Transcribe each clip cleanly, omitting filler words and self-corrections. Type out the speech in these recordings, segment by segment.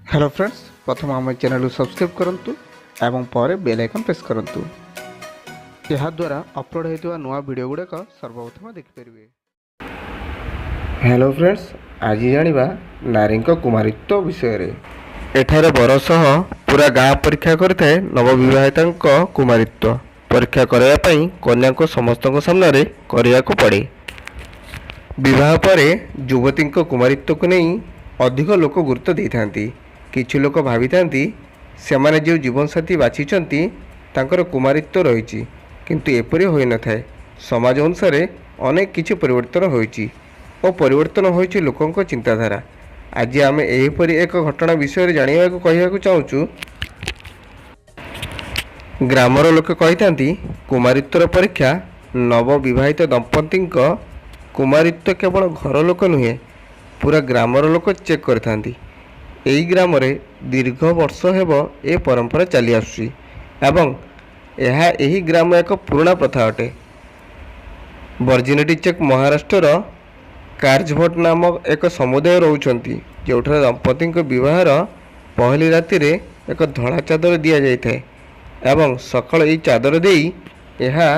Hello friends, ପ୍ରଥମ ଆମ ଚ୍ୟାନେଲକୁ ସବସ୍କ୍ରାଇବ୍ କରନ୍ତୁ ଏବଂ ପରେ ବେଲ୍ ଆଇକନ୍ ପ୍ରେସ୍ କରନ୍ତୁ। ଏହାଦ୍ୱାରା ଅପଲୋଡ଼ ହେଉଥିବା ନୂଆ ଭିଡ଼ିଓ ଗୁଡ଼ିକ ସର୍ବପ୍ରଥମ ଦେଖିପାରିବେ। ହ୍ୟାଲୋ ଫ୍ରେଣ୍ଡସ୍, ଆଜି ଜାଣିବା ନାରୀଙ୍କ କୁମାରିତ୍ୱ ବିଷୟରେ। ଏଠାରେ ବର ସହ ପୁରା ଗାଁ ପରୀକ୍ଷା କରିଥାଏ ନବବିବାହିତାଙ୍କ କୁମାରିତ୍ୱ। ପରୀକ୍ଷା କରାଇବା ପାଇଁ କନ୍ୟାଙ୍କୁ ସମସ୍ତଙ୍କ ସାମ୍ନାରେ କରିବାକୁ ପଡ଼େ। ବିବାହ ପରେ ଯୁବତୀଙ୍କ କୁମାରିତ୍ୱକୁ ନେଇ ଅଧିକ ଲୋକ ଗୁରୁତ୍ୱ ଦେଇଥାନ୍ତି। କିଛି ଲୋକ ଭାବିଥାନ୍ତି, ସେମାନେ ଯେଉଁ ଜୀବନସାଥୀ ବାଛିଛନ୍ତି ତାଙ୍କର କୁମାରିତ୍ୱ ରହିଛି, କିନ୍ତୁ ଏପରି ହୋଇନଥାଏ। ସମାଜ ଅନୁସାରେ ଅନେକ କିଛି ପରିବର୍ତ୍ତନ ହୋଇଛି ଓ ପରିବର୍ତ୍ତନ ହୋଇଛି ଲୋକଙ୍କ ଚିନ୍ତାଧାରା। ଆଜି ଆମେ ଏହିପରି ଏକ ଘଟଣା ବିଷୟରେ ଜାଣିବାକୁ କହିବାକୁ ଚାହୁଁଛୁ। ଗ୍ରାମର ଲୋକେ କହିଥାନ୍ତି, କୁମାରିତ୍ୱର ପରୀକ୍ଷା ନବବିବାହିତ ଦମ୍ପତିଙ୍କ କୁମାରିତ୍ୱ କେବଳ ଘର ଲୋକ ନୁହେଁ, ପୁରା ଗ୍ରାମର ଲୋକ ଚେକ୍ କରିଥାନ୍ତି। ଏହି ଗ୍ରାମରେ ଦୀର୍ଘ ବର୍ଷ ହେବ ଏ ପରମ୍ପରା ଚାଲି ଆସୁଛି ଏବଂ ଏହା ଏହି ଗ୍ରାମ ଏକ ପୁରୁଣା ପ୍ରଥା ଅଟେ। Virginity check. ମହାରାଷ୍ଟ୍ରର କାର୍ଜଭଟ ନାମକ ଏକ ସମୁଦାୟ ରହୁଛନ୍ତି, ଯେଉଁଠାରେ ଦମ୍ପତିଙ୍କ ବିବାହର ପହିଲି ରାତିରେ ଏକ ଧଳା ଚାଦର ଦିଆଯାଇଥାଏ ଏବଂ ସକାଳୁ ଏହି ଚାଦର ଦେଇ ଏହା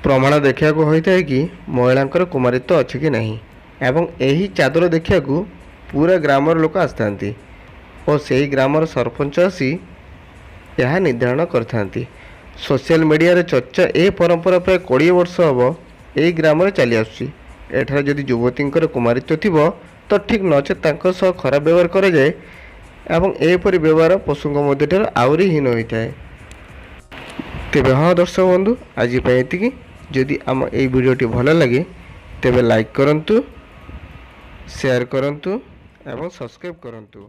ପ୍ରମାଣ ଦେଖିବାକୁ ହୋଇଥାଏ କି ମହିଳାଙ୍କର କୁମାରିତ୍ୱ ଅଛି କି ନାହିଁ। ଏବଂ ଏହି ଚାଦର ଦେଖିବାକୁ ପୁରା ଗ୍ରାମର ଲୋକ ଆସିଥାନ୍ତି ଓ ସେହି ଗ୍ରାମର ସରପଞ୍ଚ ଆସି ଏହା ନିର୍ଦ୍ଧାରଣ କରିଥାନ୍ତି। ସୋସିଆଲ ମିଡ଼ିଆରେ ଚର୍ଚ୍ଚା। ଏ ପରମ୍ପରା ପ୍ରାୟ 20 ବର୍ଷ ହେବ ଏହି ଗ୍ରାମରେ ଚାଲି ଆସୁଛି। ଏଠାରେ ଯଦି ଯୁବତୀଙ୍କର କୁମାରିତ୍ୱ ଥିବ ତ ଠିକ୍, ନଚେତ୍ ତାଙ୍କ ସହ ଖରାପ ବ୍ୟବହାର କରାଯାଏ ଏବଂ ଏହିପରି ବ୍ୟବହାର ପଶୁଙ୍କ ମଧ୍ୟଠାରୁ ଆହୁରି ହୀନ ହୋଇଥାଏ। ତେବେ ହଁ ଦର୍ଶକ ବନ୍ଧୁ, ଆଜି ପାଇଁ ଏତିକି। ଯଦି ଆମ ଏଇ ଭିଡ଼ିଓଟି ଭଲ ଲାଗେ, ତେବେ ଲାଇକ୍ କରନ୍ତୁ, ସେୟାର କରନ୍ତୁ ଏବଂ ସବସ୍କ୍ରାଇବ୍ କରନ୍ତୁ।